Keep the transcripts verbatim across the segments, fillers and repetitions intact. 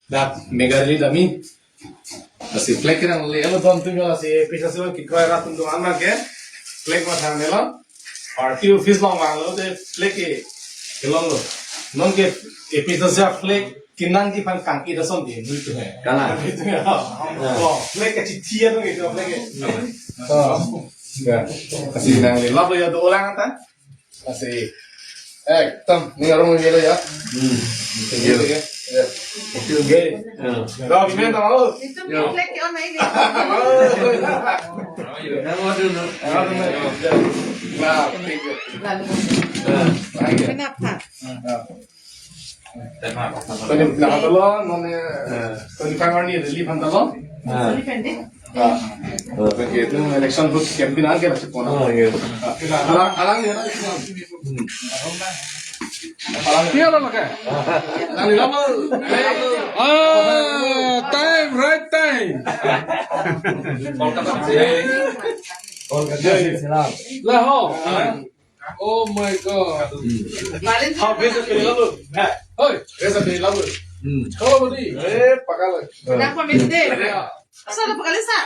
Dak mega rally dam-i. Lasi flag kenangle-lo don atum, lasi APHLC kekroi arat atum do-an abang ke flag mathangnelo. Party office along vanglote flag ke kelonglo. Non ke APHLC flag kenangji aphan kangki dason di, nelitum he. Kalang. Nelitum he. Oh, flag kachithi atum ke flag ke. Oh. Ya. Lasi nangle-lo ya, dolang ta. Lasi. Eh, tam, ning arong ni lo ya. Hmm. Thank you. Ya. Thank you. Okay. Ya. Dah, bimen tau. Itu flag ke on aja. Nah, thank you. Lalu. Thank you. Kenapa? Ya. Twenty, nah, talo, non, eh, twenty-five arni relief han talo. Ah. Sorry, pending. Ah. Bagi itu election booth campaign aja lah, sepona. Oh, iya. Ah, kita alang, alang ya, alang. Hmm. Alang. Iya, alang, oke. Alang, alang. Ah, time, right time. Kolkata. Kolkata. Lah, ho. Oh my God. Valentine. Oi. Hmm. Kau beri. Eh, pakal. Kenapa, Mister? Ya. Asal ada pakal, sa?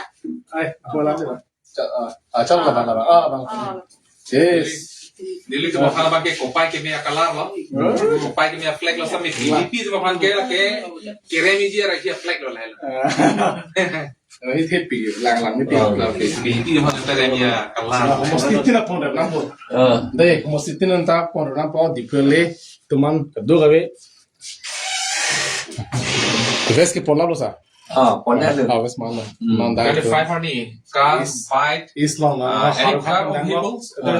Ay, aku lang sila. Ca-, ah, ah, cakap lah, bang, bang. Ah, bang. Ah. Yes. Nelitum aphan abang ke kopai keme a-color lo. Hmm. Kopai keme a-flag lo, sa mi P D P atum aphan ke, ke, kerem iji arahai a-flag lo, lahelo. Ah. Ini tepi, lang, lang, ini tepi. Oh, P D P atum aphan kerem a-color. Nah, homostit tin apon rep nangpo. Ah. Dei, homostit tin anta pon rep nangpo, Diphu le, atum an, kadokave. Vest ke pon laplo, sa? Ah, pon laplo. Ah, vest mana? Hmm. Non dak. Twenty-five arni. Car, East, bike, East along, ah, ah, any car of vehicles, ah,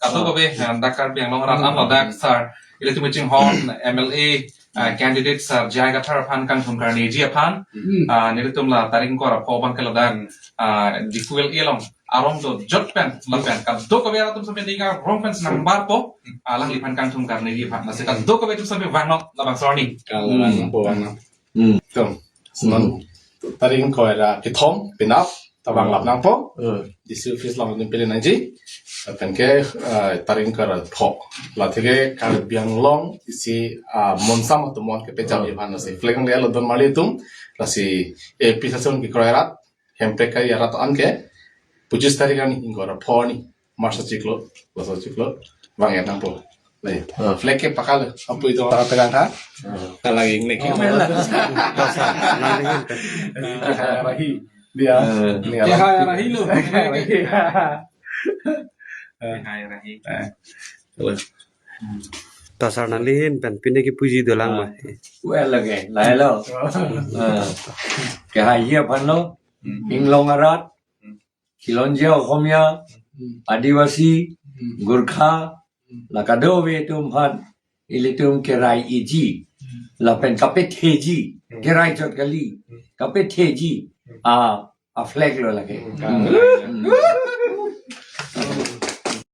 kadokave, ah, dak Karbi Anglong arat an lo dak, sir. Ilitum chinghon, M L A, ah, candidate, sir, J I Kathar aphan kangthum karneji aphan. Hmm. Ah, nelitum la tarik ingkoi ra pho abang ke ladak, ah, Diphu L A along arong dojot pen, lapen kadokave atum sami ning arong pen nangbarpo, alangliphan kangthum karneji aphan. Lasi kadokave atum sami vangnon labangso arni. Kalang, hmm, po, vangnon. Hmm. Tum, non, tarik ingkoi ra kethom penap, ta vanglap nangpo. Hmm. D C office along ning pele nangji. Lapen ke, eh, tarik ingkoi ra pho. Latheke Karbi Anglong isi, ah, monsam atum an kepejam, hmm, aphan lasi flag nangle-lo don marli atum. Lasi APHLC kekroi arat, Hemprek kari arat an ke, pujis tarik arni, ingkoi ra pho arni, March achiklo, laso achiklo, vang-et nangpo. Lai, ah, flag ke pakal, apu itu orang pegang ha? Ah. Kalang ingnek. Oh, mela. Rahi, dia. Eh. Ni alam. Rahi lo. Rahi. Hai, Rahi. Eh. Halo. Ta sar nanglihin pen pine kepuji dolang ma. Well, okay. Lahelo. Ah. Kehaihui aphan lo. Hmm. Inglong arat. Hmm. Khilonjia Okhomia. Hmm. Adivasi. Hmm. Gurkha. Hmm. La kadokave atum aphan. Ilitum kerai iji. Hmm. Lapen kapetheji. Hmm. Kerai chot kali. Hmm. Kapetheji. Hmm. Ah, a-flag lo lake. Hmm. Hmm.